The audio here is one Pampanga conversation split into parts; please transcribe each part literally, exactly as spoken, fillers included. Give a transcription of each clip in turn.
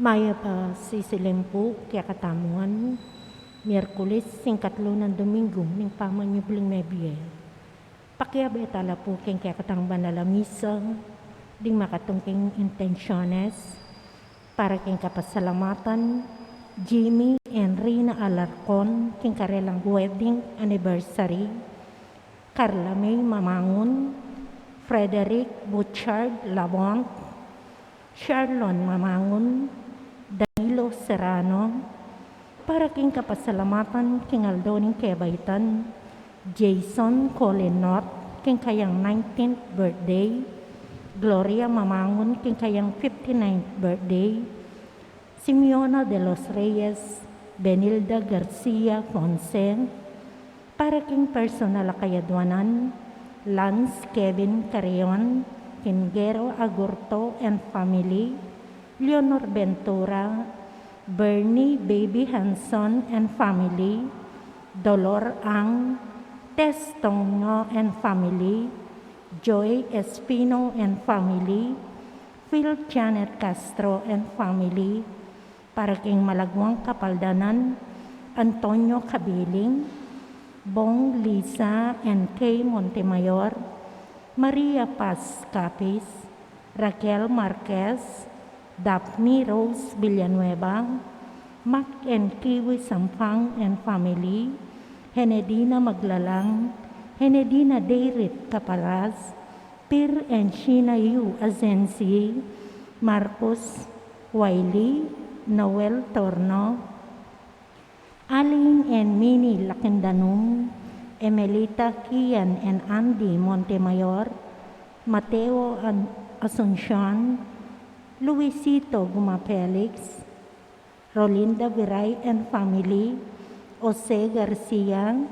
Mayap a sisilim pu kekatamu ngan, Miyerkules, ing katlu nang Dominggu ning pamanyubling mebie. Pakiabe tala pu king kekatang banal a misa, ding makatung king intensyones, para king kapasalamatan Jimmy and Rina Alarcon king karelang wedding anniversary, Carla May Mamangun, Frederick Butchard Labonte, Sharlon Mamangun, Danilo Serrano, para king kapasalamatan king aldo ning kebaitan, Jason Colin North, king kayang nineteenth birthday, Gloria Mamangun, king kayang fifty-ninth birthday, Simeona de los Reyes, Benilda Garcia Ponce, para king personal a kayadwanan, Lance Kevin Carrion, Kingero Agurto and family, Leonor Ventura, Bernie Baby Hanson and family, Dolor Ang, Tess Tongnyo and family, Joy Espino and family, Phil Janet Castro and family, para king malagwang kapaldanan, Antonio Cabiling, Bong Lisa and Kay Montemayor, Maria Paz Capis, Raquel Marquez, Daphne Rose Villanueva, Mac and Kiwi Sampang and family, Henedina Maglalang, Henedina Dayrit Caparas, Pir and Sheena Yu Asensi, Marcos Wiley, Noel Torno, Aling and Minnie Lakindanum, Emelita Kian and Andy Montemayor, Mateo An-, Asuncion, Luisito Guma Felix, Rolinda Viray and family, Jose Garcia,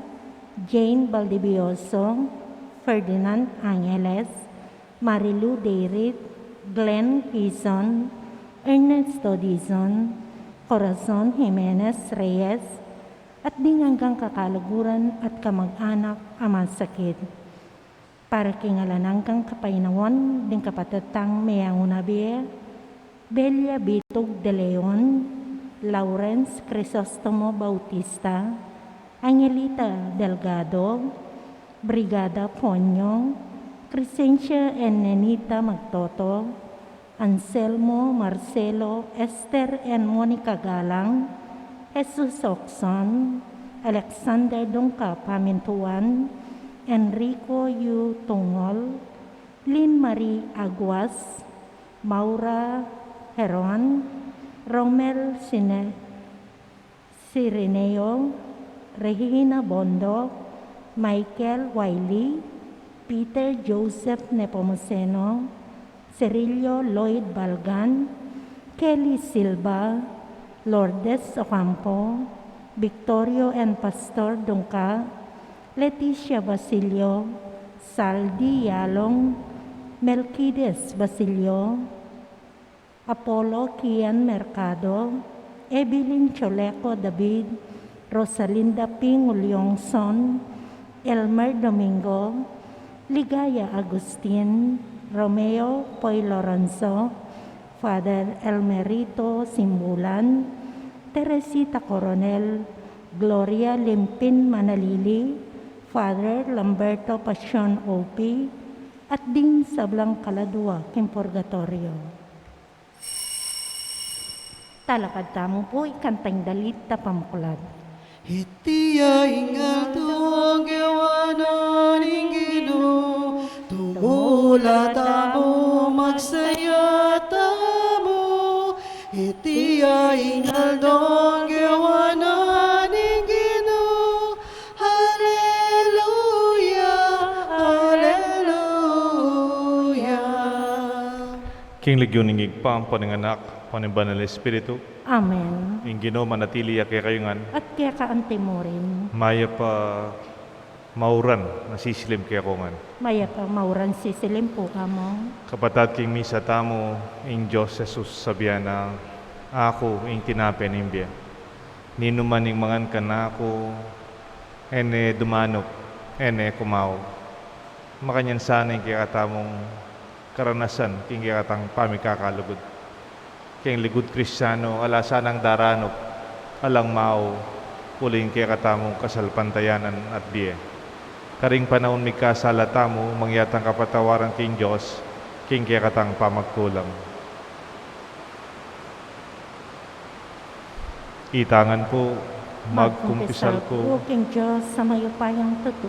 Jane Valdivioso, Ferdinand Angeles, Marilu Dayrit, Glenn Quizon, Ernesto Dizon, Corazon Jimenez Reyes, at ding anggang kakaluguran at kamag-anak a masakit. Para king alang anggang kapaynawan ding kapatad tang meangu na bie, Belia Bitug de Leon, Lawrence Crisostomo Bautista, Angelita Delgado, Brigada Ponyo, Crescencia and Nenita Magtoto, Anselmo, Marcelo, Esther and Monica Galang, Jesus Ocson, Alexander Dungca Pamintuan, Enrico Yu Tungol, Lynn Marie Aguas, Maura Heron, Romel Sine-, Cirineo, Regina Bondo, Michael Wiley, Peter Joseph Nepomuceno, Cirillo Lloyd Balgan, Kelly Silva, Lourdes Ocampo, Victorio and Pastor Dungca, Leticia Basilio, Saldi Yalong, Melquides Basilio, Apollo Kian Mercado, Evelyn Choleco David, Rosalinda P. Ngulyong Son, Elmer Domingo, Ligaya Agustin, Romeo Poy Lorenzo, Father Elmerito Simbulan, Teresita Coronel, Gloria Limpin Manalili, Father Lamberto Pasion O P, at ding sablang kaladua king purgatorio. Talakad tamu pu, ikanta ing dalit a pamuklat. Iti ya ing aldo a gewa na ning Ginu, tumula tamu, magsaya tamu. Iti ya ing aldo a gewa na ning Ginu, Aleluya, aleluya. King lagyu ning Ibpa, ampo ning Anak, ampo ning Banal a Espiritu. Amen. Ing Ginu manatili ya kekayu ngan. At keka antimurin. Mayap a mauran a sisilim kekongan. Mayap a mauran sisilim pu, Among. Kapatad, king misa tamu, ing Dios Jesus sabian na, "Aku ing tinape ning bie. Ninuman ing mangan kanaku, e ne dumanup, e ne kumaub." Makanyan sana ing kekatamung karanasan king kekatang pamikakalugud. Keng ligud Kristiano, ala sanang daranup, alang mau, uling kekatamung kasalpantayanan at bie. Karing panaun mikasala tamu, mangyatang kapatawaran king Dios, king kekatang pamagkulang. Itangan pu, magkumpisal ku. King Dios a mayupayang tutu,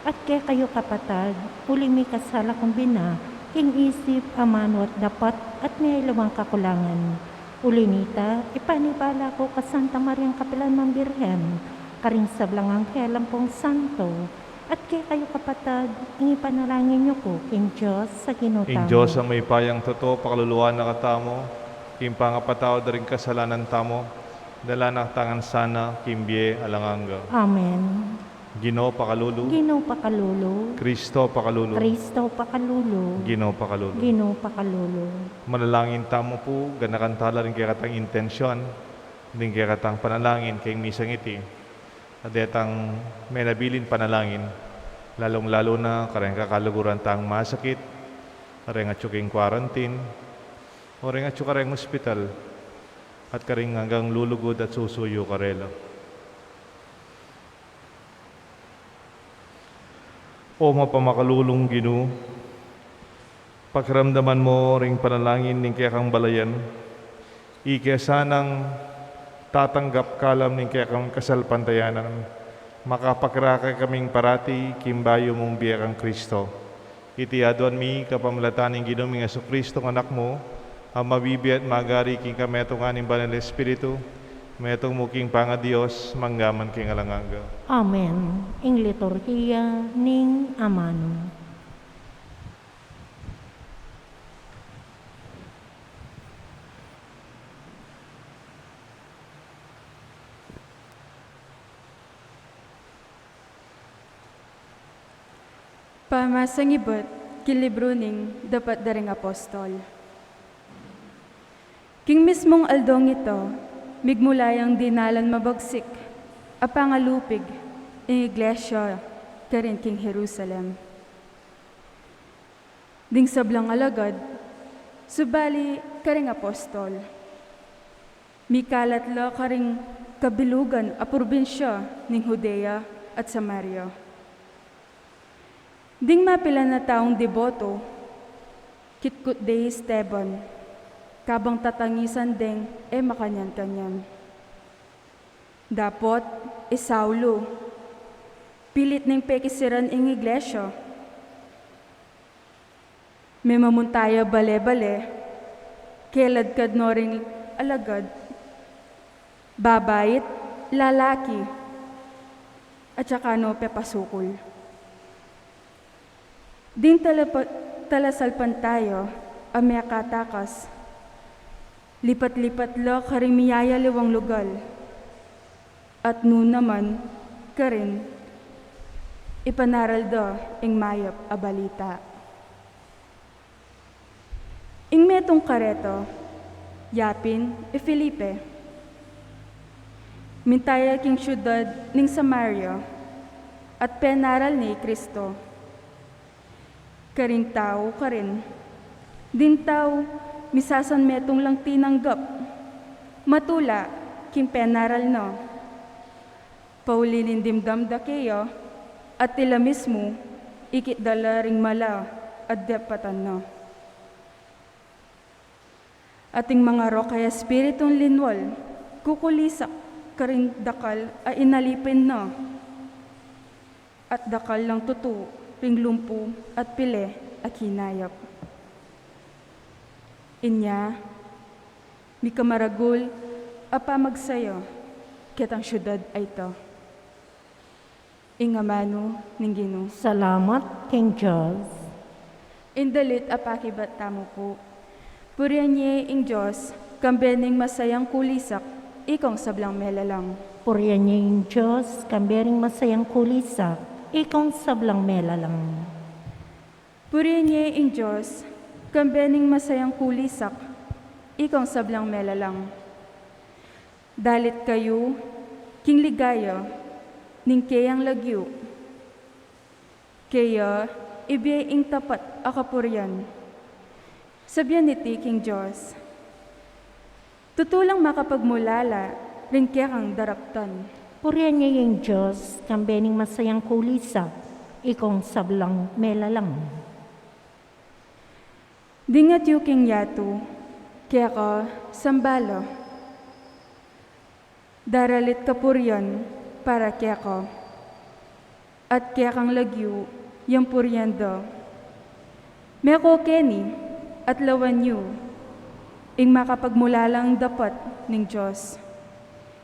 at kekayu kapatad, uling mikasala kung bina, king isip, amanu at dapat, at miyaliwang kakulangan. Uli nita, ipanibala ku ka Santa Mariang kapilan mang Birhen, karing sablang anghel ampong santo, at kekayu kapatad, ing ipanalangin yu ku king Dios a Ginu tamu. Ing Dios a mayupayang tutu, pakaluluan na katamu, king pangapatawad da ring kasalanan tamu, dala na katamu ngan sana king bie alang angga. Amen. Ginu pakalulu. Ginu pakalulu. Kristo pakalulu. Kristo pakalulu. Ginu pakalulu. Ginu pakalulu. Manalangin tamu pu, ganakan tala ring kekatang intensyun, ring kekatang panalangin king misang iti. At detang menabilin panalangin, lalung-lalu na kareng kakaluguran tang masakit, kareng atyu king quarantine, o reng atyu kareng ospital, at karing anggang lulugud at susuyu karela. O mapamakalulung Ginu, pakiramdaman mu ring panalangin ning kekang balayan, ike sanang tatanggap kalam ning kekang kasalpantayanan, makapakirake kaming parati king bayu mung bie kang Kristo. Iti aduan mi kapamilatan ning Ginu ming Jesucristo, Anak mu, a mabibie at magari king kametungan ning Banal Espiritu, metung mu king pangaDios, mangga man king alang angga. Amen. Ing liturhiya ning amanu. Pamasang ibat king libru ning Dapat da ring Apostol. King mismung aldong ita, migmula yang dinalan mabagsik a pangalupig ing iglesia karin king Jerusalem. Ding sablang alagad, subali karing apostol, mikalat la karing kabilugan a probinsya ning Judea at Samaria. Ding mapilan a taung deboto, kitkut de i Esteban, kabang tatangisan deng e makanyan-kanyan. Dapot i Saulo, pilit neng pekisiran ing iglesia. Memamunta ya bale-bale, keladkad no ring alagad, babait, lalaki, at saka no pepasukul. Ding talapa-, talasalpantaya a mekatakas, lipat-lipat la karing miyayaliwang lugal, at nu naman karin ipanaral da ing mayap a balita. Ing metung kareta, ya pin i Felipe. Minta ya king siudad ning Samaria, at penaral ne i Kristo. Karing tau karin, ding tau misasan metung lang tinanggap, matula king penaral na. Pauli ning dimdam da keya, at ila mismu ikit da la ring mala a dapatan na. At ing mangarok a espiritung linwal, kukulisak karing dakal a inalipin na, at dakal lang tutu ring lumpu at pile a kinayap. Inya, mikamaragul a pamagsaya ketang siudad a ita. Ing amanu ning Ginu. Salamat king Dios. Ing dalit a pakibat tamu pu. Purian ye ing Dios, kambe ning masayang kulisak, ikong sablang melalang. Purian ye ing Dios, kambe ning masayang kulisak, ikong sablang melalang. Purian ye ing Dios, kambe ning masayang kulisak, ikong sablang melalang. Dalit kayu king ligaya ning keyang lagyu. Keya ibie ing tapat a kapurian. Sabian iti king Dios, Tutu lang makapagmulala ring kekang daraptan. Purian ya ing Dios, kambe ning masayang kulisap, ikong sablang melalang. Dingat yu king yatu, keka sambala. Daralit kapurian para keka, at kekang lagyu yang purian da. Meko keni at lawan yu ing makapagmulalang dapat ning Dios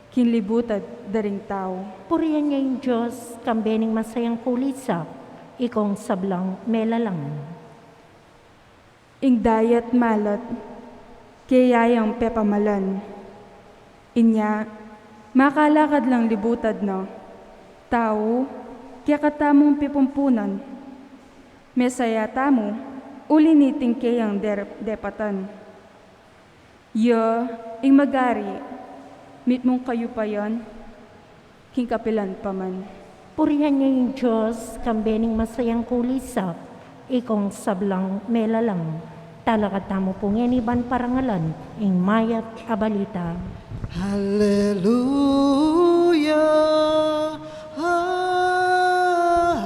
king libutad da ring tau. Purian ya ing Dios, kambe ning masayang kulisap, ikong sablang melalang. Ing dayat malat, keya yang pepamalan. Inya, makalakad lang libutad na, tau, kekatamung pipumpunan. Mesaya tamu, uli niting keyang der-, depatan. Ya ing magari, mitmung kayupayan, king kapilan pa man. Purian ya ing Dios, kambe ning masayang kulisap, ikong sablang melalang. Talakad tamu pu ngeni ban parangalan ing mayap a balita. Haleluya,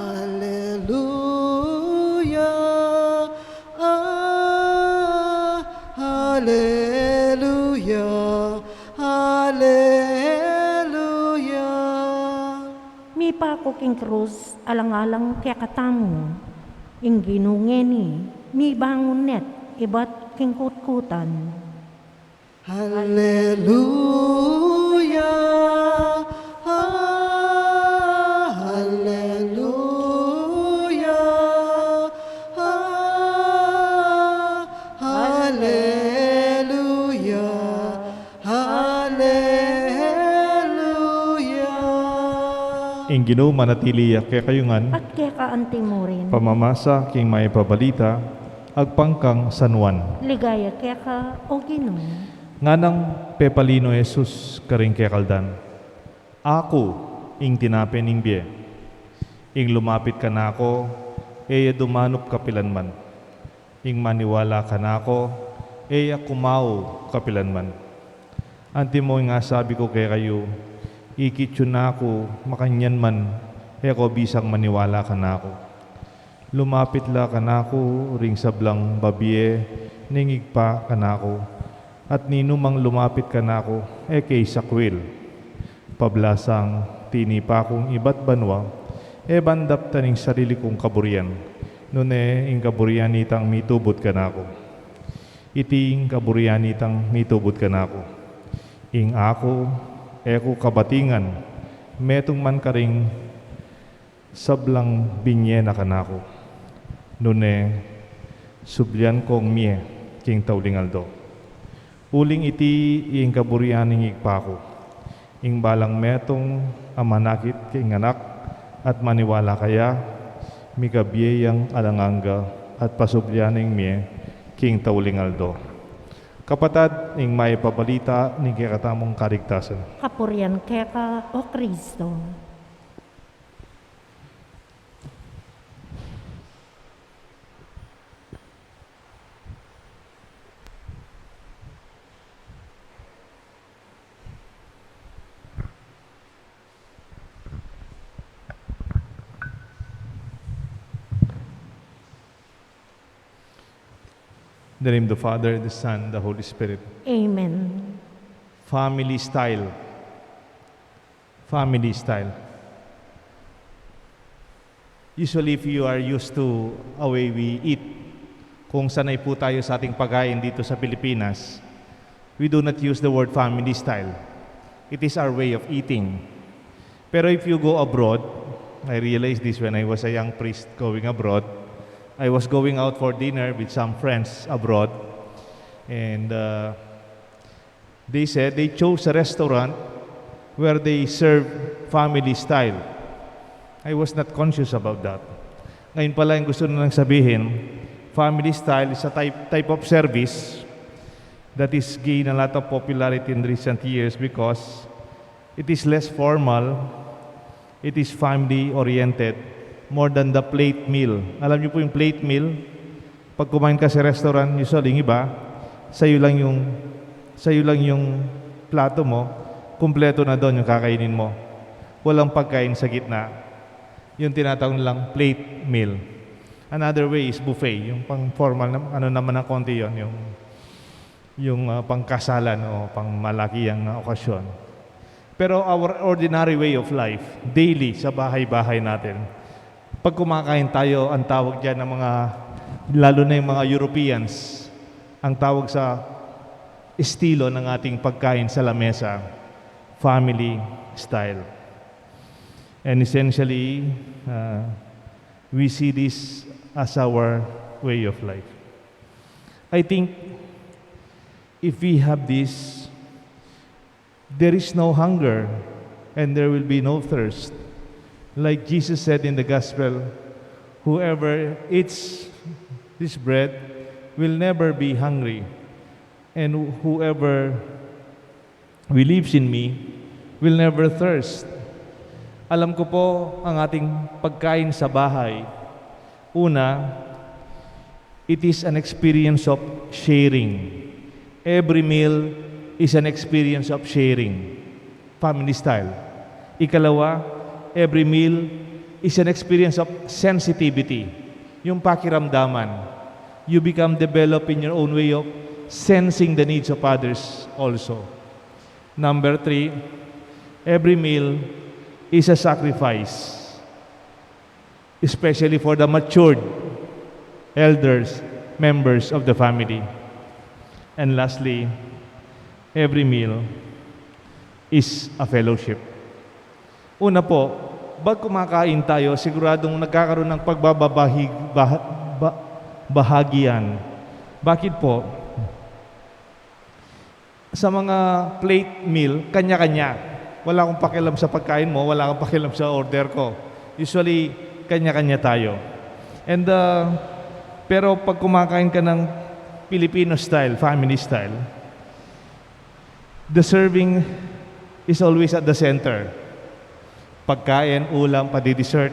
haleluya, ah, haleluya, haleluya. Mipaku king krus, alang-alang kekatamu, ing Ginu ngeni, mibangun net, ibat king kutkutan. Haleluya, ah, haleluya, ah, haleluya, haleluya. Ing Ginu manatili ya kekayu ngan. At keka antimurin. Pamamasa king mayap a balita agpang kang San Juan. Ligaya keka, o Ginu. Nganang pepalino Jesus karing kekaldan, "Aku ing tinape ning bie. Ing lumapit kanako, e ya dumanup kapilanman. Ing maniwala kanako, e ya kumau kapilanman. Antimo ing asabi ku kekayu, ikit yu naku makanyan man, e ko bisang maniwala kanaku. Lumapit la kanaku ring sablang babie ning Ibpa kanaku, at ninumang lumapit kanaku, e ke isakwil. Pablasang tinipa kung ibat banua, e ban daptan ing sarili kung kaburian, nune ing kaburian nitang mitubud kanaku. Iti ing kaburian nitang mitubud kanaku, ing aku, e ku kabatingan, metung man karing sablang binye na kanaku, nune sublian kong mie king tauling aldo. Uling iti ing kaburian ning Ibpa ku, ing balang metung a manakit king Anak at maniwala kaya, mikabie yang alang angga at pasublian ing mie king tauling aldo." Kapatad, ing mayap a balita ning kekatamung kaligtasan. Kapurian keka, o Kristo. In the name of the Father, the Son, the Holy Spirit. Amen. Family style. Family style. Usually, if you are used to a way we eat, kung sanay po tayo sa ating pagkain dito sa Pilipinas, we do not use the word family style. It is our way of eating. Pero if you go abroad, I realized this when I was a young priest going abroad. I was going out for dinner with some friends abroad, and, uh, they said they chose a restaurant where they serve family style. I was not conscious about that. Ngayon pala, yung gusto nilang sabihin, family style is a type, type of service that is gained a lot of popularity in recent years because it is less formal, it is family-oriented, more than the plate meal. Alam niyo po yung plate meal? Pag kumain ka sa restaurant, usually, yung iba, sa'yo lang yung Sayu lang yung plato mo, kumpleto na dun yung kakainin mo. Walang pagkain sa gitna. Yung tinatawag nilang plate meal. Another way is buffet. Yung pang formal na, ano naman ng konti yon, yung, yung ah, pangkasalan o pang malaking ah, okasyon. Pero our ordinary way of life, daily, sa bahay-bahay natin, pag kumakain tayo, ang tawag diyan ng mga, lalo na yung mga Europeans, ang tawag sa estilo ng ating pagkain sa lamesa, family style. And essentially, uh, we see this as our way of life. I think if we have this, there is no hunger and there will be no thirst. Like Jesus said in the gospel, "Whoever eats this bread will never be hungry, and whoever believes in me will never thirst." Alam ko po ang ating pagkain sa bahay. Una, it is an experience of sharing. Every meal is an experience of sharing. Family style. Ikalawa, every meal is an experience of sensitivity. Yung pakiramdaman. You become developed in your own way of sensing the needs of others also. Number three, every meal is a sacrifice, especially for the matured elders, members of the family. And lastly, every meal is a fellowship. Una po, pag kumakain tayo, siguradong nagkakaroon ng pagbababahig-, bah-, ba-, bahagian. Bakit po? Sa mga plate meal, kanya-kanya. Wala akong pakialam sa pagkain mo, wala akong pakialam sa order ko. Usually, kanya-kanya tayo. And, uh, pero pag kumakain ka ng Filipino style, family style, the serving is always at the center. Pagkain, ulam, pati dessert.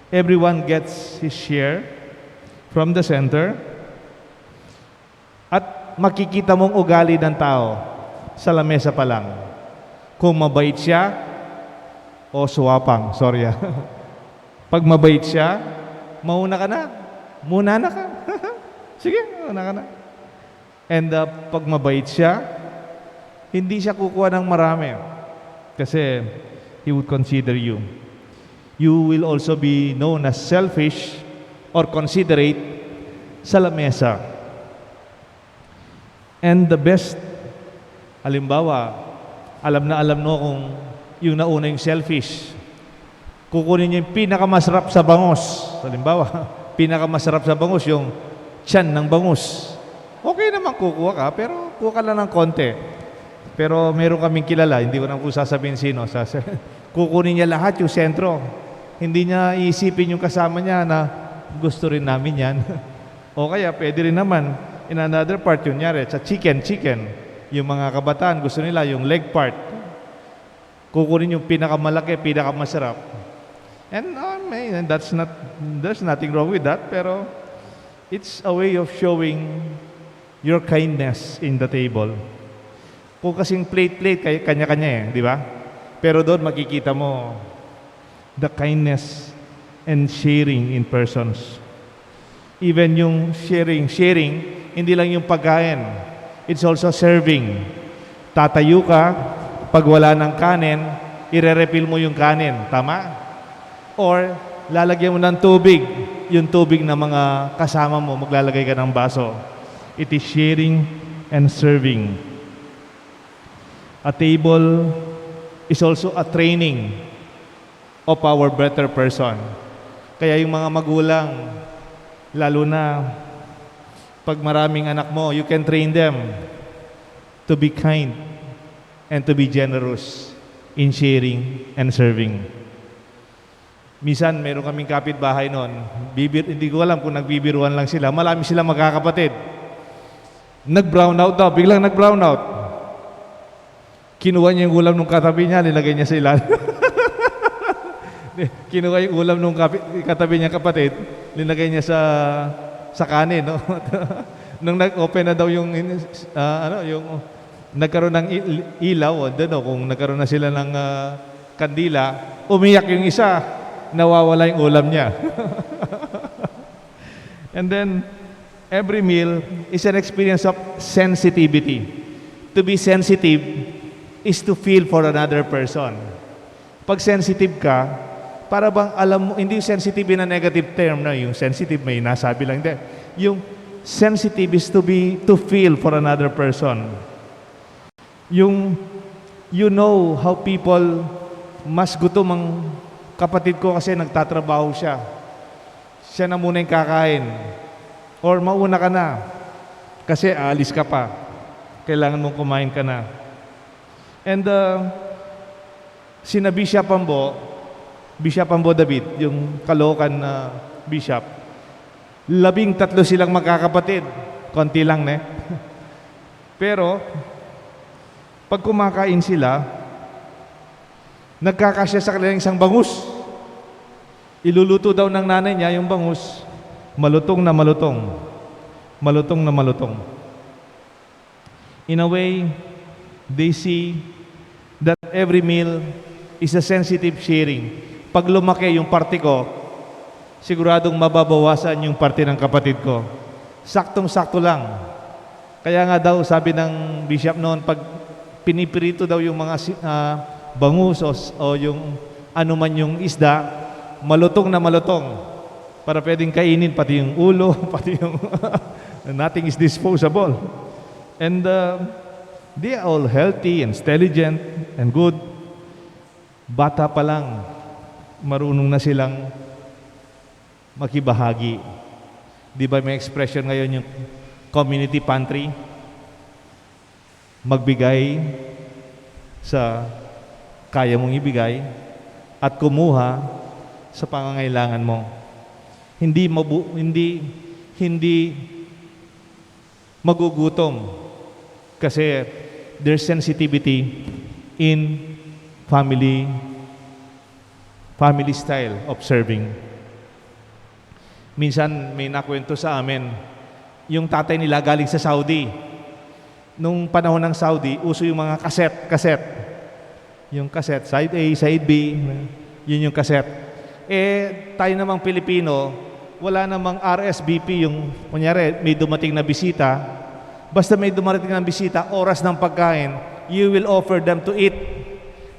Everyone gets his share from the center. At makikita mong ugali ng tao sa lamesa pa lang. Kung mabait siya, o suwapang, sorry ah. Pag mabait siya, mauna ka na. Muna na ka. Sige, mauna ka na. And uh, pag mabait siya, hindi siya kukuha ng marami. Kasi he would consider you. You will also be known as selfish or considerate sa lamesa. And the best, halimbawa, alam na alam mo kung yung nauna yung selfish. Kukunin niya yung pinakamasarap sa bangus. Halimbawa, pinakamasarap sa bangus, yung tiyan ng bangus. Okay naman kukuha ka, pero kuha ka lang ng konti. Pero meron kaming kilala, hindi ko na po sasabihin sino. Sa, kukunin niya lahat yung sentro. Hindi niya iisipin yung kasama niya na gusto rin namin yan. O kaya, pwede rin naman, in another part, yun, nyari, sa chicken, chicken, yung mga kabataan, gusto nila yung leg part. Kukunin yung pinakamalaki, pinakamasarap. And, uh, may, and that's not, there's nothing wrong with that, pero it's a way of showing your kindness in the table. Kung kasing plate-plate, kay-, kanya-kanya eh, di ba? Pero doon makikita mo the kindness and sharing in persons. Even yung sharing, sharing, hindi lang yung pagkain. It's also serving. Tatayo ka, pag wala ng kanin, ire-refill mo yung kanin. Tama? Or lalagyan mo ng tubig, yung tubig ng mga kasama mo, maglalagay ka ng baso. It is sharing and serving. A table is also a training of our better person. Kaya yung mga magulang, lalo na pag maraming anak mo, you can train them to be kind and to be generous in sharing and serving. Minsan, meron kaming kapitbahay noon, bibir-, hindi ko alam kung nagbibiruan lang sila. Marami silang magkakapatid. Nag-brownout daw, biglang nag-brownout. Kinuha niya yung ulam ng katabi niya, linagay niya sa ilalim. Kinuha yung ulam ng kapi-, katabi niya kapatid, linagay niya sa, sa kanin, no? Nung nag-open na daw yung, ah, ano, yung, nagkaroon ng il- ilaw, o, don't know, kung nagkaroon na sila ng, ah, kandila, umiyak yung isa, nawawala yung ulam niya. And then, every meal is an experience of sensitivity. To be sensitive is to feel for another person. Pag sensitive ka, para bang alam mo, hindi yung sensitive in a negative term, no? Yung sensitive, may nasabi lang, hindi. Yung sensitive is to be, to feel for another person. Yung, you know how people, mas gutom ang kapatid ko kasi nagtatrabaho siya. Siya na muna yung kakain. Or mauna ka na. Kasi aalis ka pa. Kailangan mong kumain ka na. And, uh, sina Bishop Ambo, Bishop Ambo David, yung Caloocan na bishop, labing tatlo silang magkakapatid. Konti lang, ne? Pero, pag kumakain sila, nagkakasya sa kanila yung isang bangus. Iluluto daw ng nanay niya yung bangus, malutong na malutong. Malutong na malutong. In a way, they see that every meal is a sensitive sharing. Pag lumaki yung parte ko, siguradong mababawasan yung parte ng kapatid ko. Saktong-sakto lang. Kaya nga daw, sabi ng bishop noon, pag pinipirito daw yung mga si- ah, bangus o, s- o yung anuman yung isda, malutong na malutong. Para pwedeng kainin, pati yung ulo, pati yung nothing is disposable. And uh, they are all healthy, intelligent, and good. Bata pa lang, marunong na silang makibahagi. Di ba may expression ngayon yung community pantry? Magbigay sa kaya mong ibigay at kumuha sa pangangailangan mo. Hindi mabu- hindi hindi magugutom kasi there's sensitivity in family family style of serving. Minsan may nakwento sa amin, yung tatay nila galing sa Saudi. Nung panahon ng Saudi, uso yung mga kaset, kaset. Yung kaset, side A, side B, yun yung kaset. Eh, tayo namang Pilipino, wala namang R S V P yung, kunyari, may dumating na bisita. Basta may dumating na bisita, oras ng pagkain, you will offer them to eat.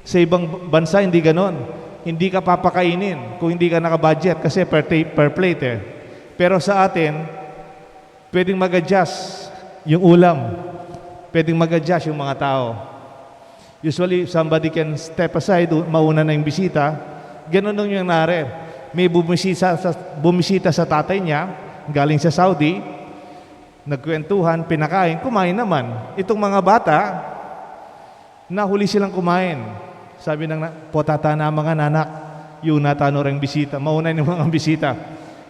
Sa ibang bansa, hindi ganon. Hindi ka papakainin kung hindi ka nakabudget kasi per, ta- per plate eh. Pero sa atin, pwedeng mag-adjust yung ulam. Pwedeng mag-adjust yung mga tao. Usually, somebody can step aside, u- mauna na yung bisita. Ganun yung nangyari. May bumisita sa, bumisita sa tatay niya, galing sa Saudi, nagkwentuhan, pinakain, kumain naman. Itong mga bata, nahuli silang kumain. Sabi ng na, potata na mga nanak, yun na tano ring bisita, mauna yung mga bisita.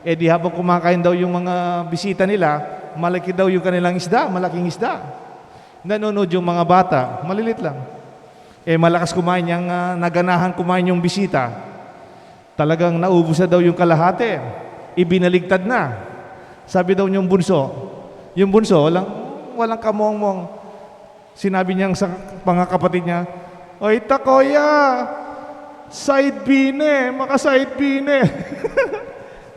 Eh di habang kumakain daw yung mga bisita nila, malaki daw yung kanilang isda, malaking isda. Nanonood yung mga bata, malilit lang. Eh malakas kumain yung ah, naganahan kumain yung bisita. Talagang naubos na daw yung kalahati. Ibinaligtad na. Sabi daw niyang bunso, yung bunso, walang, walang kamongmong. Sinabi niyang sa mga kapatid niya, "Oy, ta, kuya, side B ne, maka-side B ne."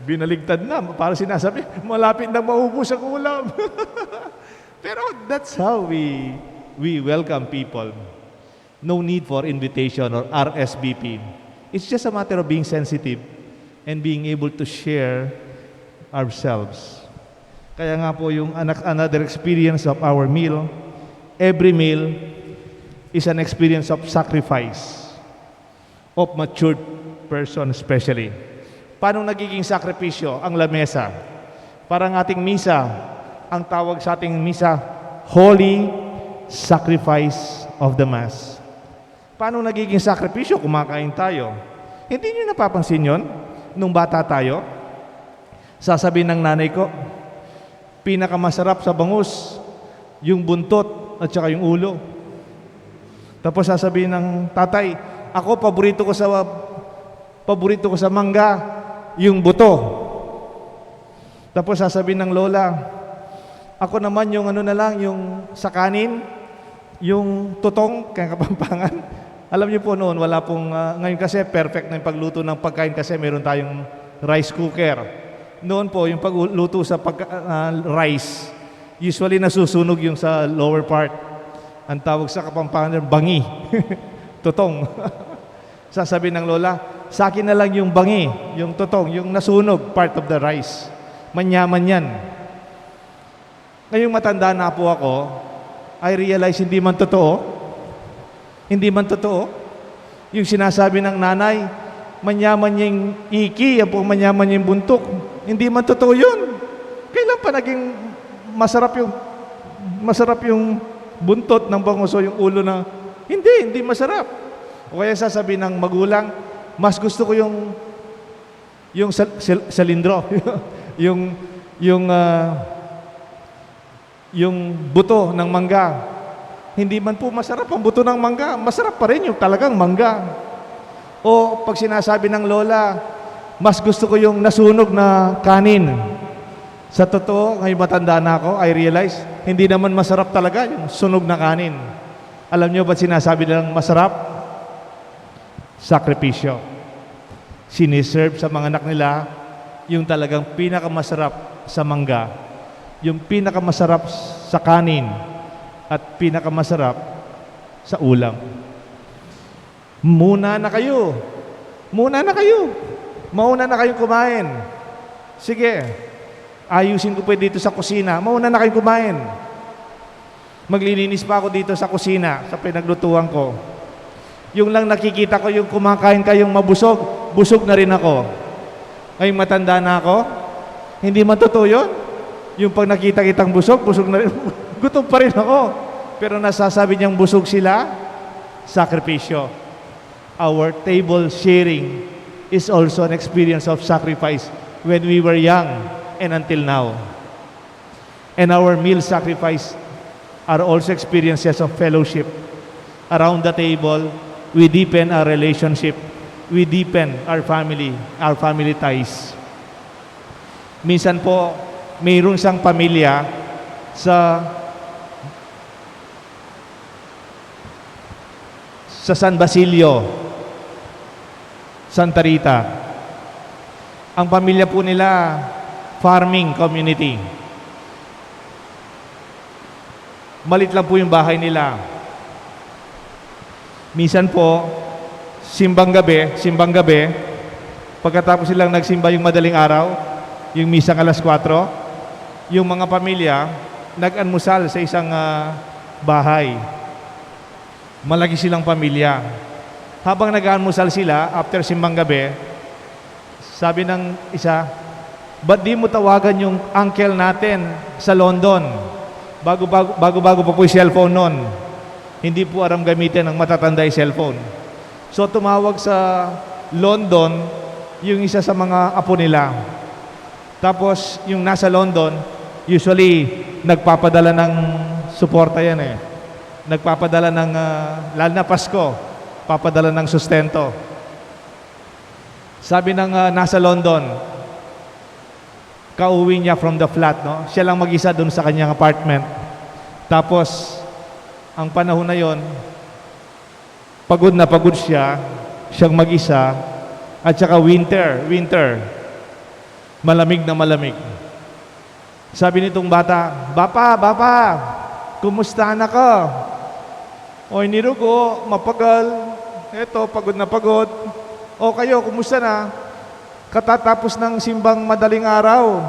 Binaligtad na, para sinasabi, malapit na maubos ang ulam. Pero that's how we we welcome people. No need for invitation or R S V P. It's just a matter of being sensitive and being able to share ourselves. Kaya nga po yung anak- another experience of our meal, every meal is an experience of sacrifice, of matured person especially. Paano nagiging sakripisyo ang lamesa? Parang ating misa, ang tawag sa ating misa, Holy Sacrifice of the Mass. Paano nagiging sakripisyo? Kumakain tayo. Hindi niyo napapansin yon nung bata tayo? Sasabihin ng nanay ko, "Pinakamasarap sa bangus, yung buntot at saka yung ulo." Tapos sasabihin ng tatay, "Ako, paborito ko sa, paborito ko sa mangga, yung buto." Tapos sasabihin ng lola, "Ako naman yung ano na lang, yung sa kanin, Yung tutong, kaya Kapampangan, alam niyo po noon, wala pong, ah, ngayon kasi perfect na yung pagluto ng pagkain kasi meron tayong rice cooker. Noon po, yung pagluto sa pagka-, ah, rice, usually nasusunog yung sa lower part. Ang tawag sa Kapampangan, bangi. Tutong. Sasabi ng lola, "Sa akin na lang yung bangi, yung tutong, yung nasunog, part of the rice. Manyaman yan." Ngayong matanda na po ako, I realize hindi man totoo. Hindi man totoo. Yung sinasabi ng nanay, "Manyaman yung iki, yan po ang manyaman yung buntok." Hindi man totoo yun. Kailan pa naging masarap yung, masarap yung buntot ng bangus o yung ulo na, hindi, hindi masarap. O kaya sasabi ng magulang, "Mas gusto ko yung, yung sal-, sal-, salindro." Yung, yung, ah, yung buto ng mangga. Hindi man po masarap ang buto ng mangga. Masarap pa rin yung talagang mangga. O pag sinasabi ng lola, "Mas gusto ko yung nasunog na kanin." Sa totoo, ngayon matanda na ako, I realize, hindi naman masarap talaga yung sunog na kanin. Alam niyo ba't sinasabi nilang masarap? Sakripisyo. Siniserve sa mga anak nila yung talagang pinakamasarap sa mangga, yung pinakamasarap sa kanin, at pinakamasarap sa ulam. "Muna na kayo. Muna na kayo. Mauna na kayong kumain. Sige, ayusin ko po dito sa kusina. Mauna na kayong kumain. Maglilinis pa ako dito sa kusina, sa pinaglutuan ko." Yung lang nakikita ko, yung kumakain kayong mabusog, busog na rin ako. Ngayong matanda na ako, hindi man totoo yun. Yung pag nakita kitang busog, busog na rin. Gutom pa rin ako. Pero nasasabi niyang busog sila, sakripisyo. Our table sharing is also an experience of sacrifice when we were young and until now. And our meal sacrifice are also experiences of fellowship. Around the table, we deepen our relationship. We deepen our family, our family ties. Minsan po, mayroon siyang pamilya sa sa San Basilio, Santa Rita. Ang pamilya po nila, farming community. Malit lang po yung bahay nila. Minsan po, simbang gabi, simbang gabi, pagkatapos silang nagsimba yung madaling araw, yung misang alas kwatro, yung mga pamilya, nag-almusal sa isang, ah, bahay. Malaki silang pamilya. Habang nag-aalmusal sila, after simbang gabi, sabi ng isa, "Ba't di mo tawagan yung uncle natin sa London?" Bago-bago, bago-bago pa po yung cellphone noon. Hindi po aram gamitin ng matatanda yung cellphone. So, tumawag sa London yung isa sa mga apo nila. Tapos, yung nasa London, usually, nagpapadala ng suporta yan eh. Nagpapadala ng, ah, lalo na Pasko, papadala ng sustento. Sabi ng, ah, nasa London, kauwi niya from the flat, no? Siya lang mag-isa dun sa kanyang apartment. Tapos, ang panahon na yon, pagod na pagod siya, siyang mag-isa, at saka winter, winter. Malamig na malamig. Sabi nitong bata, "Bapa, bapa, kumusta na ka?" "Oy, ni Rugo, mapagal. Eto, pagod na pagod. O kayo, kumusta na?" "Katatapos ng simbang madaling araw,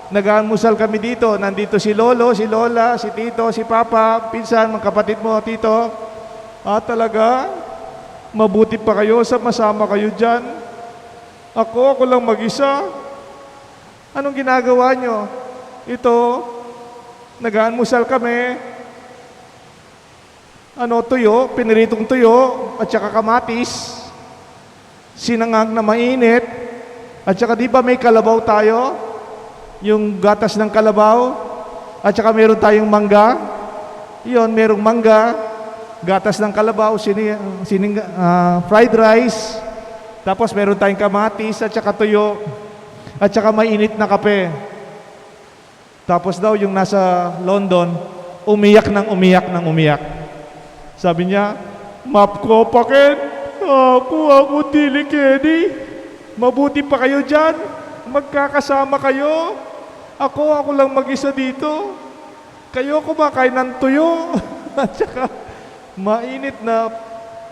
nag-aalmusal kami dito. Nandito si Lolo, si Lola, si Tito, si Papa, pinsan, mga kapatid mo, Tito." "Ah, talaga? Mabuti pa kayo, sama-sama kayo dyan. Ako, ako lang mag-isa." "Anong ginagawa nyo?" "Ito, nag-aalmusal kami. Ano, tuyo, piniritong tuyo, at saka kamatis, sinangag na mainit, at saka di ba may kalabaw tayo? Yung gatas ng kalabaw, at saka meron tayong mangga. Yun, merong mangga, gatas ng kalabaw, sini-, sining-, ah, fried rice, tapos meron tayong kamatis, at saka tuyo, at saka mainit na kape." Tapos daw yung nasa London, umiyak ng umiyak ng umiyak. Sabi niya, "Map ko pa ken. Aku, aku dili keni. Mabuti pa kayo diyan. Magkakasama kayo. Ako, ako lang mag-isa dito. Kayo kumakain ng tuyo." At saka mainit na,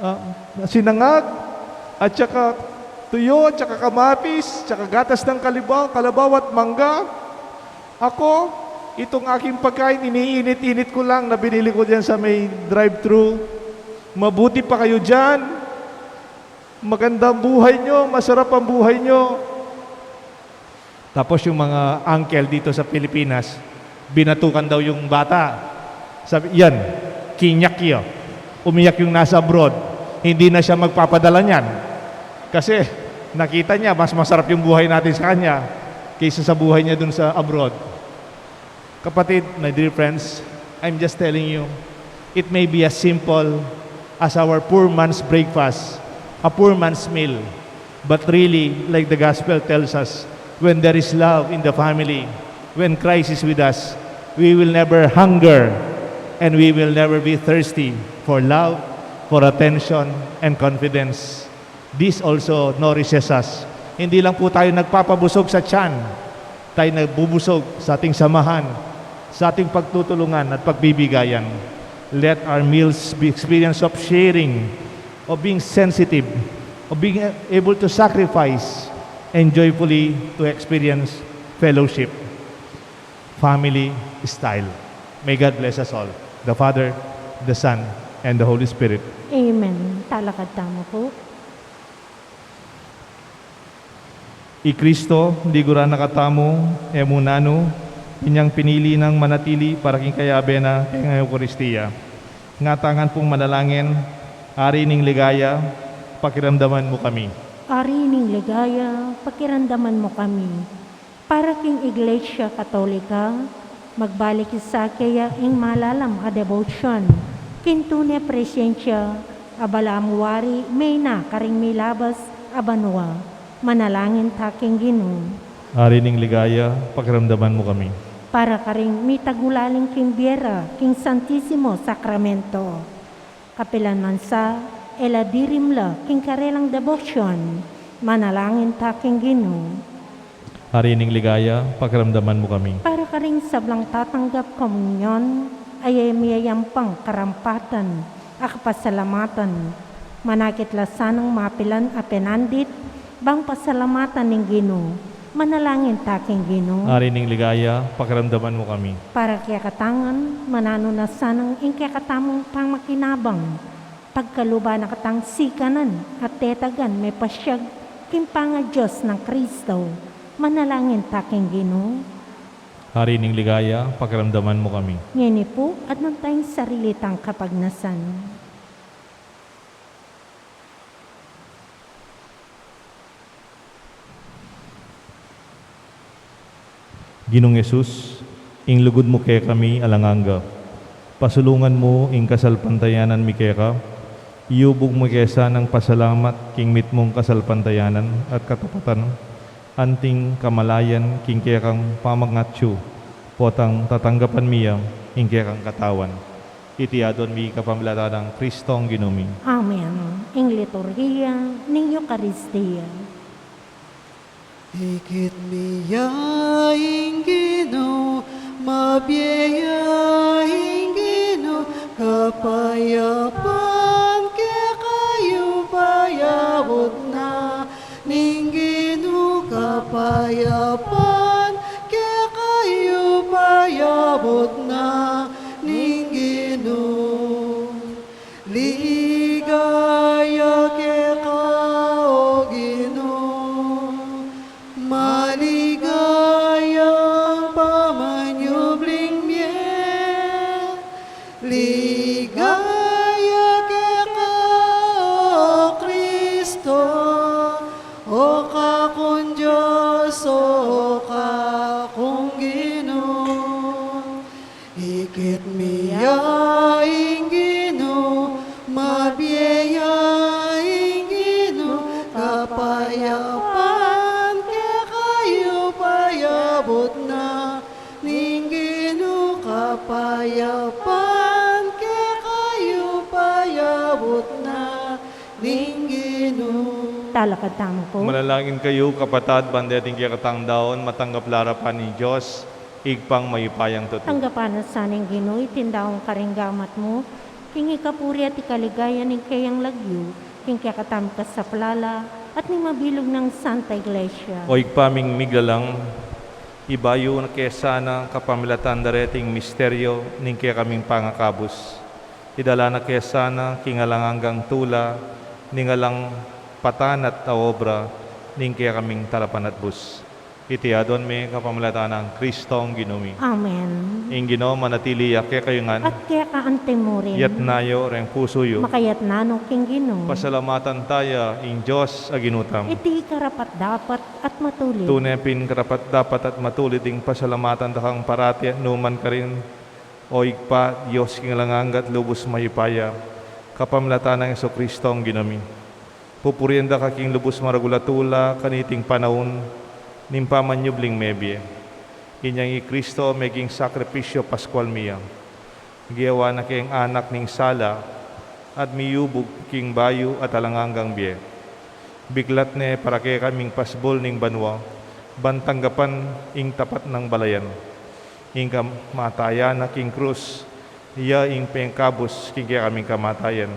ah, sinangag. At saka tuyo, at saka kamatis, at saka gatas ng kalibaw, kalabaw at mangga. Ako, itong aking pagkain, iniinit-init ko lang na binili ko diyan sa may drive-thru. Mabuti pa kayo diyan. Maganda ang buhay nyo, masarap ang buhay nyo. Tapos yung mga uncle dito sa Pilipinas, binatukan daw yung bata. Sabi, "Yan, kinyak yun." Umiyak yung nasa abroad. Hindi na siya magpapadala niyan. Kasi nakita niya, mas masarap yung buhay natin sa kanya kaysa sa buhay niya dun sa abroad. Kapatid, my dear friends, I'm just telling you, it may be as simple as our poor man's breakfast, a poor man's meal. But really, like the gospel tells us, when there is love in the family, when Christ is with us, we will never hunger and we will never be thirsty for love, for attention, and confidence. This also nourishes us. Hindi lang po tayo nagpapabusog sa tiyan, tayo nabubusog sa ating samahan, sa ating pagtutulungan at pagbibigayan. Let our meals be experience of sharing, of being sensitive, of being able to sacrifice, and joyfully to experience fellowship, family style. May God bless us all, the Father, the Son, and the Holy Spirit. Amen. Talakad tamu po. I Kristo, liguran na katamu, e mu nanu, inyang pinili nang manatili para king kayabe na king Eukaristia. Ngatangan pung manalangin, Ari ning ligaya, pakiramdaman mu kami. Ari ning ligaya, pakiramdaman mu kami. Para king Iglesia Katolika, magbalik sa keya ing malalam a debosyon, king tune presensia a balamu wari, meyna karing milabas a banua. Manalangin ta king Ginu. Ari ning ligaya, pakiramdaman mu kami. Para karing mitagulaling king bie ra king Santisimo Sakramento, kapilan man sa, e la dirim la king karelang debosyon, manalangin ta king Ginu. Ari ning ligaya, pakiramdaman mu kami. Para karing sablang tatanggap komunyon, a e miyayampang karampatan a kapasalamatan, manakit la sanang mapilan a penandit, ban pasalamatan ning Ginu, manalangin ta king Ginu. Ari ning ligaya, pakiramdaman mu kami. Para kekatamung, mananu na sanang ing kekatamung pamakinabang, pagkaluban na katang sikanan at tetagan mepasiag king pangaDios nang Kristo, manalangin ta king Ginu. Ari ning ligaya, pakiramdaman mu kami. Ngeni pu, adwan taya king sarili tang kapagnasan. Ginung Jesus, ing lugud mu kekami alang angga. Pasulungan mu ing kasalpantayanan mi keka, iyubug mu ke sanang pasalamat king mitmung kasalpantayanan at katapatan, anting kamalayan king kekang pamangatsu, potang tatanggapan mi ya ing kekang katawan. Iti aduan mi kapamilatan nang Kristong Ginu mi. Amen. Ing liturhiya ning Eukaristia. Ikit mi ya ing Ginu, mabie ya ing Ginu, kapayapan kekayu payabut na ning Ginu, kapayapan kekayu payabut na ning Ginu. Ligaya keka, O Ginu, maligayang pamanyubling mie. Ligaya keka, O Kristo, o kakung Dios, o kakung Ginu. Ning Ginu. Talakad tamu pu. Manalangin kayu, kapatad, ban deting kekatang daun, matanggap la arapan ning Dios, Ibpang mayupayang tutu. Tanggapan na sa ning Ginu iting daun karing gamat mu, king ikapuri at ikaligaya ning keyang lagyu, king kekatamung kasaplalan, at ning mabilug nang Santa Iglesia. O Ibpa ming miglalang, ibayu na ke sana kapamilatan da reting misteryo ning kekaming pangakabus. Idala na ke sana king alang anggang tula ning alang patanat a obra ning kekaming talapanatbus. Iti aduan mi kapamilatan nang Kristong Ginu mi. Amen. Ing Ginu manatili ya kekayu ngan. At keka antimurin. Yatna yu reng pusu yu. Makayatna no king Ginu. Pasalamatan taya ing Dios a Ginu tamu. Iti karapat-dapat at matulid. Tune pin karapat-dapat at matulid ing pasalamatan da kang parati at nukarin man, O Ibpa, Dios king alang angga at lubus mayupaya, kapamilatan nang Jesukristong Ginu mi. Pupurian da ka king lubus maragul a tula kaniting panaun ning pamanyubling mebie. Inyang i Kristo meging sakripisyu paskual mi ya. Gewa na keng anak ning sala at miyubug king bayu at alang anggang bie. Biklat ne para kekaming pasbul ning banua, ban tanggapan ing tapat nang balayan. Ing kamatayan na king krus, ya ing pengkabus king kekaming kamatayan.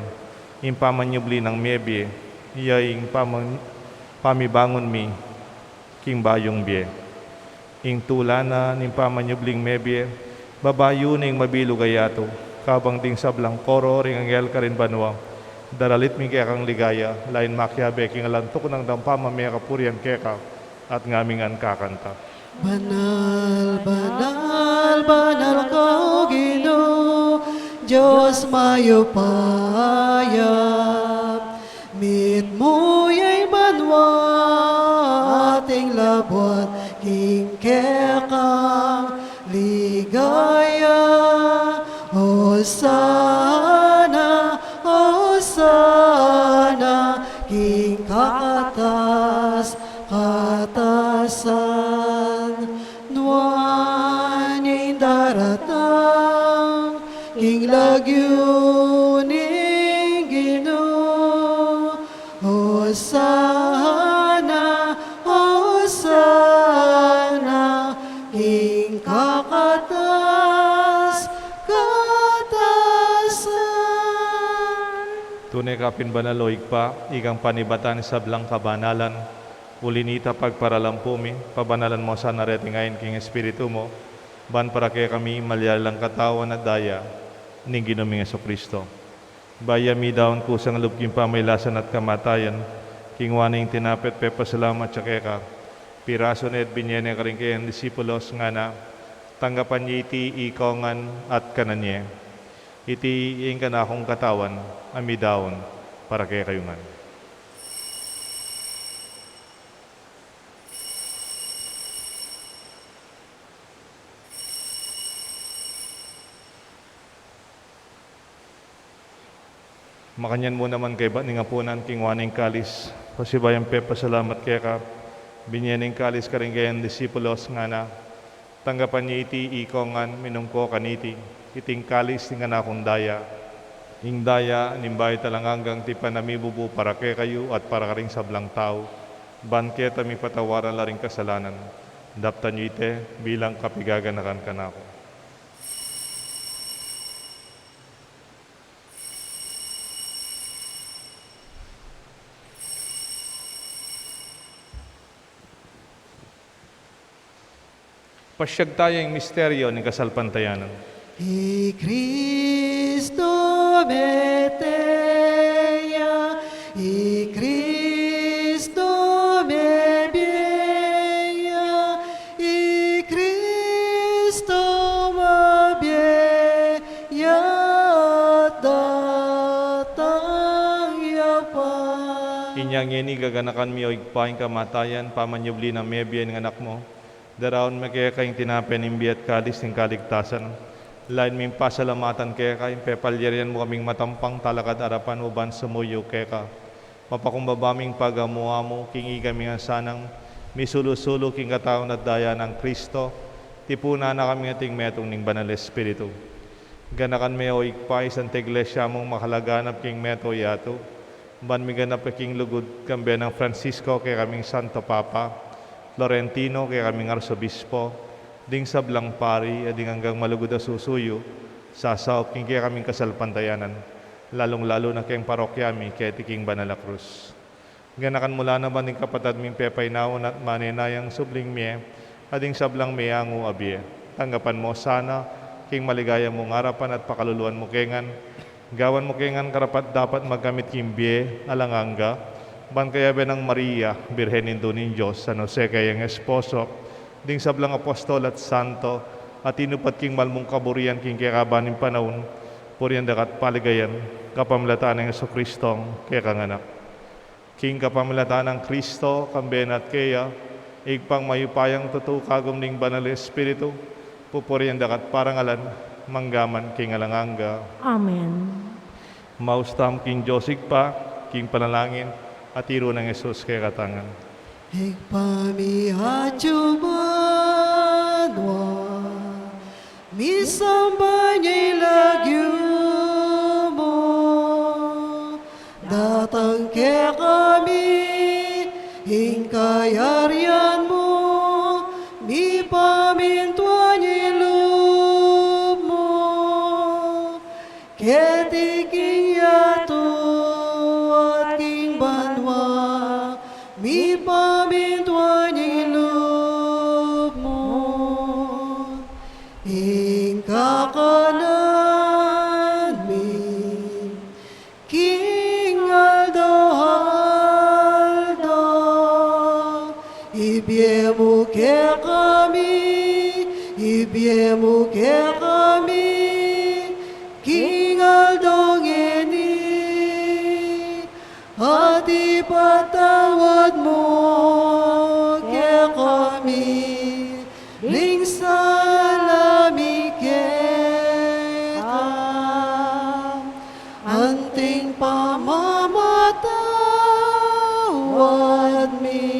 Ing pamanyubli nang mebie, ya ing pamang-, pamibangun mi king bayung bie. Ing tula na ning pamanyubling mebie, babayu ning mabilug a yatu, kabang ding sablang koro ring anghel karin banua, daralit mi kekang ligaya, lain makiabe king alang tuknang dang pamamie kapurian keka, at ngami ngan kakanta. Banal, banal, banal ka, O Ginu, Dios mayupaya. Mitmu ya ing banua at ing labuad king kekang ligaya. Hosana, Hosana, king kakatas katasan, nuan ing daratang king lagyu ning Ginu. Hosana, Hosana, king kakatas katasan. Tune ka pin banal, O Ibpa, ikang panibatan ning sablang kabanalan. Uli na nita, pagparalampu mi, pabanalan mu sana reting ain king Espiritu mu, ban para kekami malyari lang katawan at daya ning Ginu ming Jesucristo. Bayu ya midaun kusang lub king pamailasan at kamatayan, kinua ne ing tinape at pepasalamat ya keka, pirasu ne at binie ne karing kayang disipulos, ngana, tanggapan ye iti ikong ngan at kanan ye. Iti ing kanakung katawan a midaun para kekayu ngan. Makanyan mu naman kaybat ning apunan, kinua ne ing kalis, pasibayu yang pepasalamat keka, binie ne ing kalis karing kayang disipulos, ngana, tanggapan ye iti ikong ngan, minum ko kaniti, iti ing kalis ning kanakung daya, ing daya ning bayu at alang anggang tipan a mibubu para kekayu at para karing sablang tau, ban keta mipatawaran la ring kasalanan. Daptan yu iti bilang kapigaganakan kanaku. Pasiag taya ing misteryo ning kasalpantayanan. I Kristo mete ya, i Kristo mebie ya, i Kristo mebie ya, datang ya pa. Inya ngeni gaganakan mi, O Ibpa, ing kamatayan, pamanyubli nang mebie ning Anak mu. Daraun mi keka ing tinape ning bie at kalis ning kaligtasan. Lain ming pasalamatan keka, ing pepalyarian mu kaming matampang talakad arapan mu ban sumuyu keka. Mapakumbaba ming pagamu-amu, king ikami ngan sanang misulu-sulu king katawan at daya nang Kristo, tipunan na kami ngan king metung ning Banal Espiritu. Ganakan me, O Ibpa, ing Santa Iglesia mung makalaganap king meto yatu. Ban miganap king lugud kambe nang Francisco, kekaming Santo Papa, Florentino, kekaming Arsobispo, ding sablang pari, at ding anggang malugud a susuyu, sasaup king kekaming kasalpantayanan, lalung-lalu na keng parokya mi, keti king Banal a Krus. Ganakan mu la naman ding kapatad ming pepainawa at manenayang subling mie, at ding sablang meangu a bie. Tanggapan mu sana, king maligaya mung arapan at pakaluluan mu ke ngan, gawan mu ke ngan karapat-dapat magkamit king bie alang angga, ban kayabe nang Maria, Birhen Indu ning Dios, San Jose kayang esposo, ding sablang apostol at santo, a tinupad king mal mung kaburian king kekaban ning panaun, purian daka at paligayan, kapamilatan nang Jesucristong kekang Anak. King kapamilatan nang Kristo, kambe na at keya, Ibpang mayupayang tutu, kagum ning Banal a Espiritu, pupurian daka at parangalan, manggaman king alang angga. Amen. Maus tamu king Dios Ibpa, king panalangin, at tiru nang Jesus kekatamu ngan. Ibpa mi atsu banua, misamban ya ing lagyu mu, datang kekami ing kayarian mu, mipamintuan ya ing lub mu, keti king yatu at king banua, mipamintuan ya ing lub mu. Ing kakanan mi king aldo-aldo, ibie mu kekami, ibie mu kekami king aldo ngeni, at ipatawad mu kekami ding sala mi keka, anting pamamatawad mi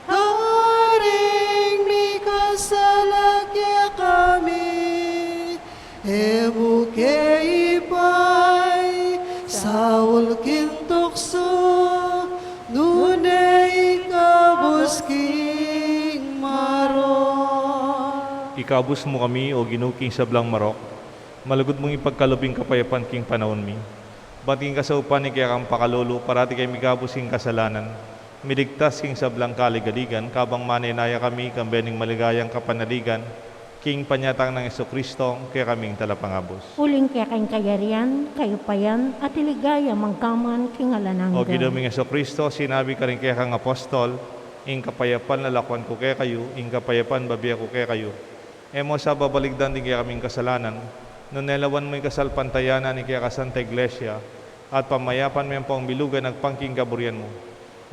karing mikasala kekami, e mu ke ipaisaul king tuksu, nune ikabus king marok. Ikabus mu kami, O Ginu, king sablang marok, malugud mung ipagkalub ing kapayapan king panaun mi. Ban king kasaupan ning kekang pakalulu, parati keng mikabus king kasalanan, miligtas king sablang kaligaligan, kabang manenaya kami kambe ning maligayang kapanaligan, king panyatang nang Jesucristo, kekaming Talapangabus. Uling keka ing kayarian, kayupayan, at ing ligaya manggaman king alang angga. O Ginu ming Jesucristo, sinabi mu karing kekang apostol, ing kapayapan lalakuan ku kekayu, ing kapayapan bibie ku kekayu. E mu sa babaligdan ding kekaming kasalanan, nune lawan mu ing kasalpantayanan ning kekang Santa Iglesia, at pamayapan me ampong bilugan agpang king kaburian mu,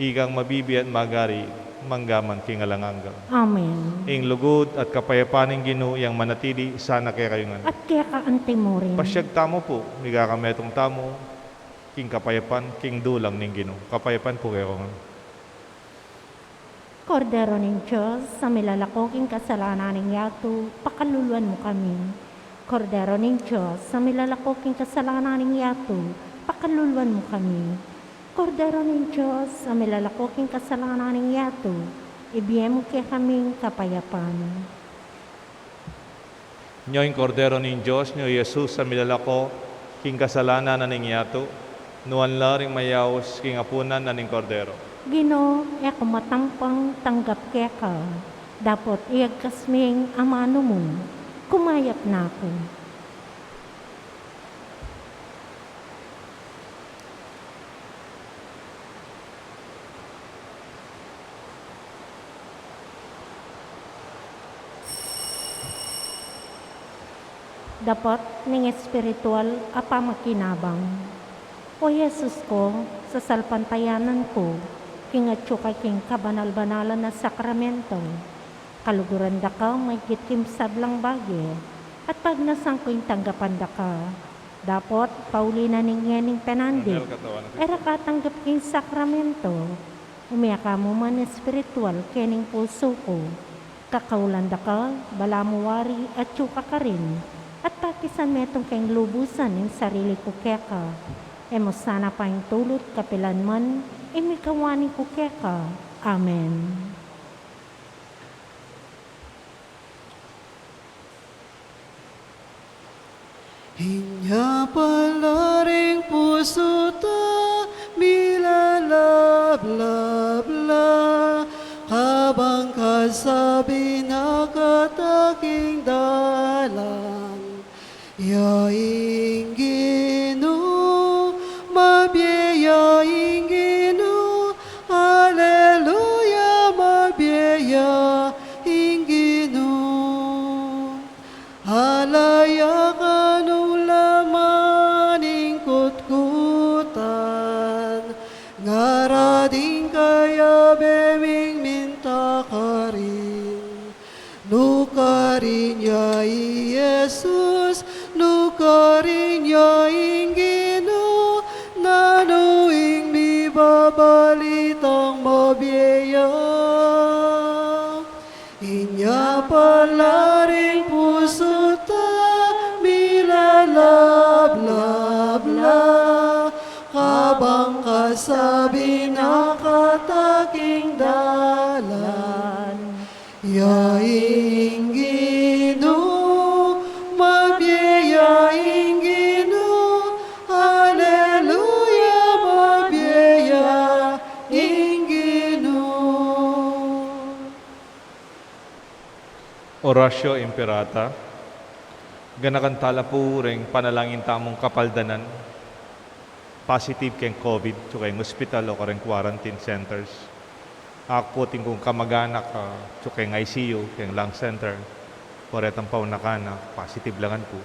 ikang mabibie at magari manggaman king alang angga. Amen. Ing lugud at kapayapan ning Ginu yang manatili sana kekayu ngan. At keka antimurin. Pasiag tamu pu, mikakametung tamu king kapayapan, king dulang ning Ginu. Kapayapan pu kekayu ngan. Kordero ning Dios, a milalako king kasalanan ning yatu, pakaluluan mu kami. Kordero ning Dios, a milalako king kasalanan ning yatu, pakaluluan mu kami. Kordero ning Dios, a milalako king kasalanan ning yatu, ibie mu kekaming kapayapan. Nyo ing Kordero ning Dios, nyo i Jesus a milalako king kasalanan na ning yatu, nuan la ring mayaus king apunan na ning Kordero. Ginu, e ku matampang tanggap keka, dapot iyagkas ming amanu mu, kumayap na ku. Dapot ning espiritual a pamakinabang. O Jesus ku, sasalpantayanan ku king atyu ka king kabanal-banalan a sakramento, kaluguran da ka maigit king sablang bage, at pagnasan ku ing tanggapan da ka. Dapot pauli na ning ngening penandit, e ra ka tanggap king sakramento, umia ka mu man espiritual kening pusu ku. Kakaulan da ka, balamu wari atyu ka karin, at pakisan metung keng lubusan ing sarili ku keka. E mu sana paintulut kapilan man, ing mikawani ku keka. Amen. Inya pala ring pusu ta, milalablab la, kabang kasabi na kataking dalan. Ya ing Ginu, mabie ya ing Ginu, aleluya, mabie ya ing Ginu. Ala ya kanu la man ing kutkutan, ngara ding kayabe ming minta karin. Nu karin ya i Jesus, nu karin ya ing Ginu, nanu ing mibabalitang mabie ya. Inya pala ring pusu ta, milalablab la, kabang kasabi na kataking dalan. Ya ing Ginu, mabie ya ing Ginu, aleluya, mabie ya ing Ginu. Oratio Imperata. Ganakan tala pu reng panalangin tamung kapaldanan positive keng COVID, atiu keng hospital o kareng quarantine centers. Aku pu atiu kung kamaganak, ah, atiu keng ICU, keng lung center, o retang paunakana, positive la ngan pu.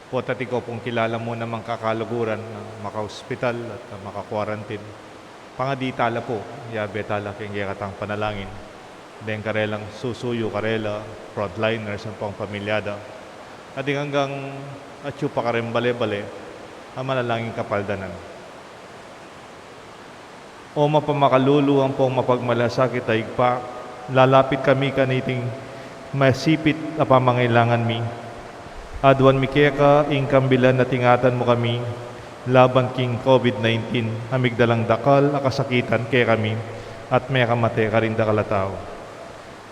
Potang atiu pung kilala mu namang kakaluguran na maka-hospital at, ah, maka-quarantine. Pangadi tala pu, yabe tala keng kekatang panalangin. Deng karelang susuyu karela, frontliners, ampong pamilya da. At deng anggang atiu pa kareng bale-bale, a manalangin kapaldanan. O mapamakalulu ampong mapagmalasakit a Ibpa, lalapit kami kaniting masipit a pamangailangan mi. Aduan mi keka ing kambilan at ingatan mu kami laban king COVID nineteen, a migdalang dakal a kasakitan kekami at mekamate karing dakal a tau.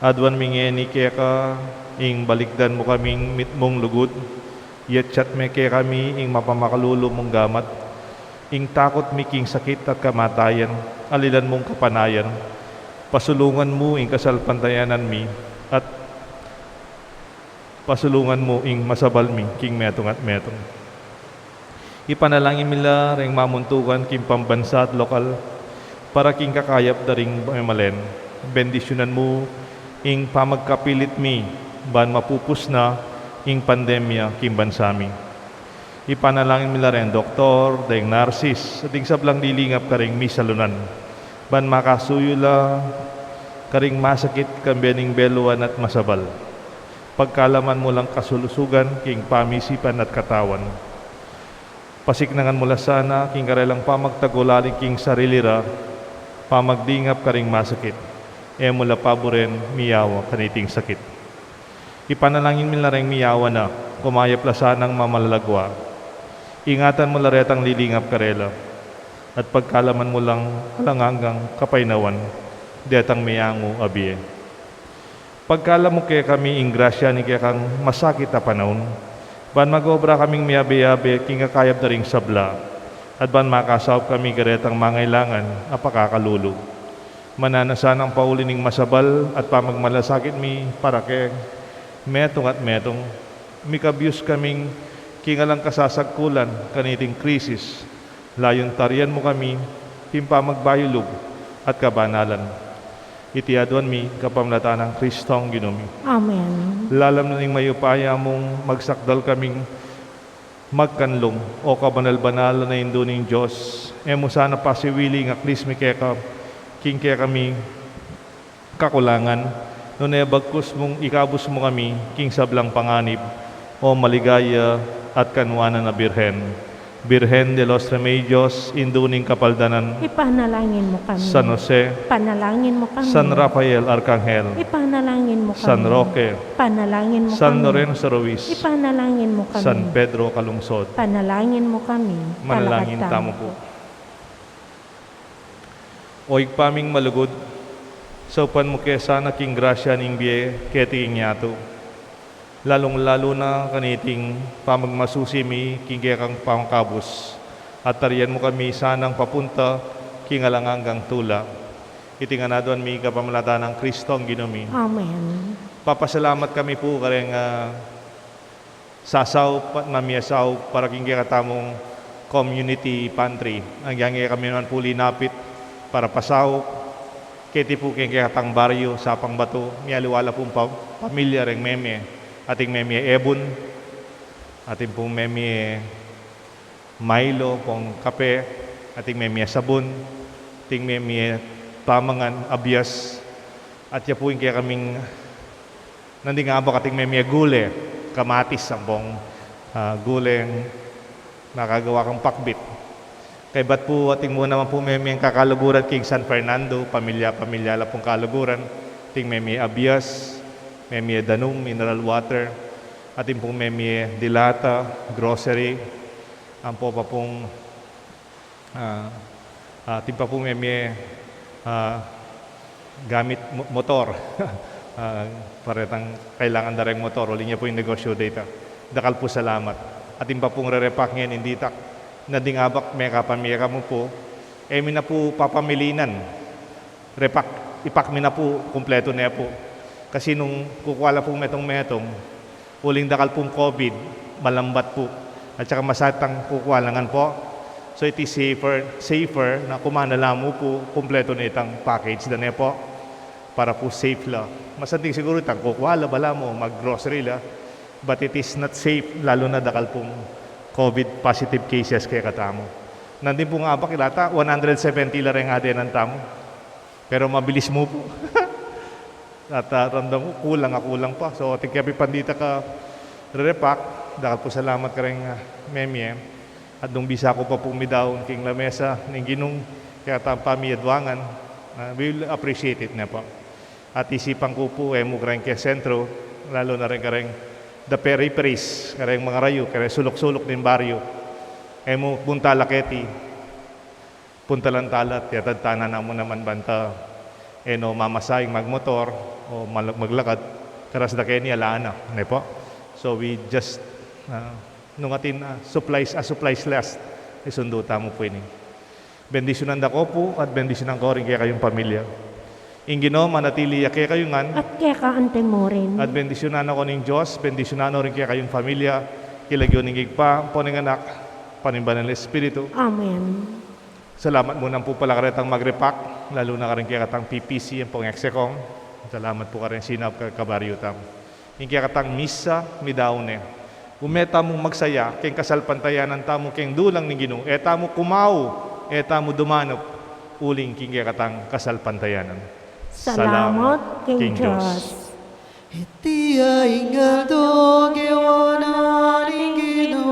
Aduan mi ngeni keka ing balikdan mu kaming mitmung lugud, yatyat me kekami ing mapamakalulu mung gamat, ing takut mi king sakit at kamatayan, alilan mung kapanayan, pasulungan mu ing kasalpantayanan mi, at pasulungan mu ing masabal mi king metung at metung. Ipanalangin mi la reng mamuntukan king pambansa at lokal para king kakayap da ring memalen. Bendisyunan mu ing pamagkapilit mi ban mapupus na ing pandemya king bansa mi. Ipanalangin mi la reng doktor, deng narsis, at ding sablang lilingap karing misalunan ban makasuyu la karing masakit kambe ning beluan at masabal. Pagkalaman mu lang kasulusugan king pamisipan at katawan. Pasiknangan mu la sana king karelang pamagtagulaling king sarili ra, pamaglingap karing masakit. E mu la paburen miyawa kaniting sakit. Ipanalangin mi la reng miyawa na, kumayap la sanang mamalagwa. Ingatan mu la retang lilingap karela, at pagkalaman mu lang alang anggang kapaynawan detang meyangu a bie. Pagkalam mu kekami ing grasya ning kekang masakit a panaun, ban mag-obra kaming miyabe-yabe king kakayap da ring sabla, at ban makasaup kami karetang mangailangan a pakakalulu. Mananu na sanang pauli ning masabal at pamagmalasakit mi para keng metung at metung, mikabus kaming king alang kasasagkulan kaniting krisis, layun tarian mu kami king pamagbayulug at kabanalan. Iti aduan mi kapamilatan nang Kristong Ginu mi. Amen. Lalam na ning mayupaya mung magsakdal kaming magkanlung, o kabanal-banalan a Indu ning Dios, e mu sana pasiwili ing aklis mi keka king kekami kakulangan, nune bagkus mung ikabus mu kami king sablang panganib, o maligaya at kanwanan a Birhen. Birhen de los Remedios, Indu ning Kapaldanan. Ipanalangin mo kami. San Jose. Panalangin mo kami. San Rafael Arkanghel. Ipanalangin mo kami. San Roque. Panalangin mo San kami. Lorenzo Ruiz. Ipanalangin mo kami. San Pedro Calungsod. Panalangin mo kami. Manalangin Palakad tamu tamu po. O Ibpa ming malugud, saupan mu ke sana king grasya ning bie keti king yatu. Lalung-lalu na kaniting pamagmasusi mi king kekang pangakabus, at tarian mu kami sanang papunta king alang anggang tula. Iti ngan aduan mi kapamilatan nang Kristong Ginu mi. Amen. Papasalamat kami pu kareng, ah, sasaup at mamiasaup para king kekatamung community pantry. Agyang e kami naman pu linapit para pasaup. Keti pu king kekatang baryu, Sapang Batu, mialiwa la pung pa-, pamilya reng meme. Ating meme Ebun, ating pung meme Milo, pung kape, ating meme Sabun, ating meme Pamangan, Abias, at ya pu ing kekaming nanding abak ating meme gule, kamatis, ampong, ah, guleng makagawa kang pakbit. Kaybat pu ating mu naman pu meme kakaluguran king San Fernando, pamilya-pamilya la pung kaluguran, ating meme Abias, meme Danum, mineral water, ating pung meme Dilata, grocery, ampo pa pung Ah, ah, atin pa pu meme, ah, gamit mo-, motor. Ah, para itang kailangan da reng motor, uling ya pu ing negosyu da ita. Dakal pu salamat. Atin pa pung re-repack ngening ditak. Nanding abak, mekapamie ka mu pu. E mi na pu papamilinan. Repack, ipack mi na pu, kumpletu ne pu. Kasi nung kukua la pung metung-metung, uling dakal pung COVID, malambat pu. At saka masakit ang kukua la ngan pu. So it is safer, safer na kuman na la mu pu, kumpletu ne itang package da ne pu. Para pu safe la. Masanting siguru itang kukua la, balamu, mag-grocery la. But it is not safe, lalu na dakal pung COVID positive cases kekatamu. Nandin pung abak, ilata, one hundred seventy la reng adenan tamu. Pero mabilis mu pu. At, ah, ramdam ku, kulang a kulang pa. So, atin kaya pi pandita ka re-repack, dakal pu salamat kareng, ah, meme. At nung bisa ku pa pung midaun king lamesa ning Ginung kekatang pamiadwangan, ah, we will appreciate it ne pu. At isipan ku pu, e mu kareng ke sentro, lalu na reng kareng the peripheries, kareng mangarayu, kareng suluk-suluk ning baryu. E mu punta la keti. Punta lang tala, tiyatad tana namu naman banta, e no mamasaing magmotor o mal-, maglakad, karas da keni ala na, ne pu? So we just, ah, nung atin, ah, supplies, ah, supplies list, isundu tamu pu ini. Bendisyunan da ko pu at bendisyunan ko rin kekayung pamilya. Ing Ginu manatili ya kekayu ngan. At keka anti mu rin. At bendisyunan na ko ning Dios, bendisyunan no rin kekayung pamilya, king lagyu ning Ibpa, ampo ning Anak, ampo ning Banal a Espiritu. Amen. Salamat mu naman pu pala karetang mag-repack, lalu na kareng kekatang P P C, ampong Execom. Salamat pu kareng sinaup ka-, kabaryu tamu. Ing kekatang misa, midaun ne. Ume tamu magsaya, keng kasalpantayanan tamu, keng dulang ning Ginu, e tamu kumau, e tamu dumanup, uling king kekatang kasalpantayanan. Salamat king Dios. Iti ya ing aldo gewa na ning Ginu,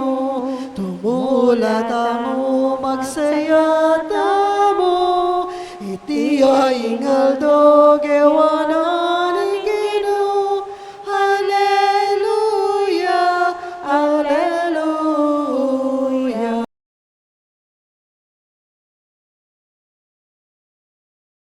tumula tamu, magsaya tamu. Iti ya ing aldo gewa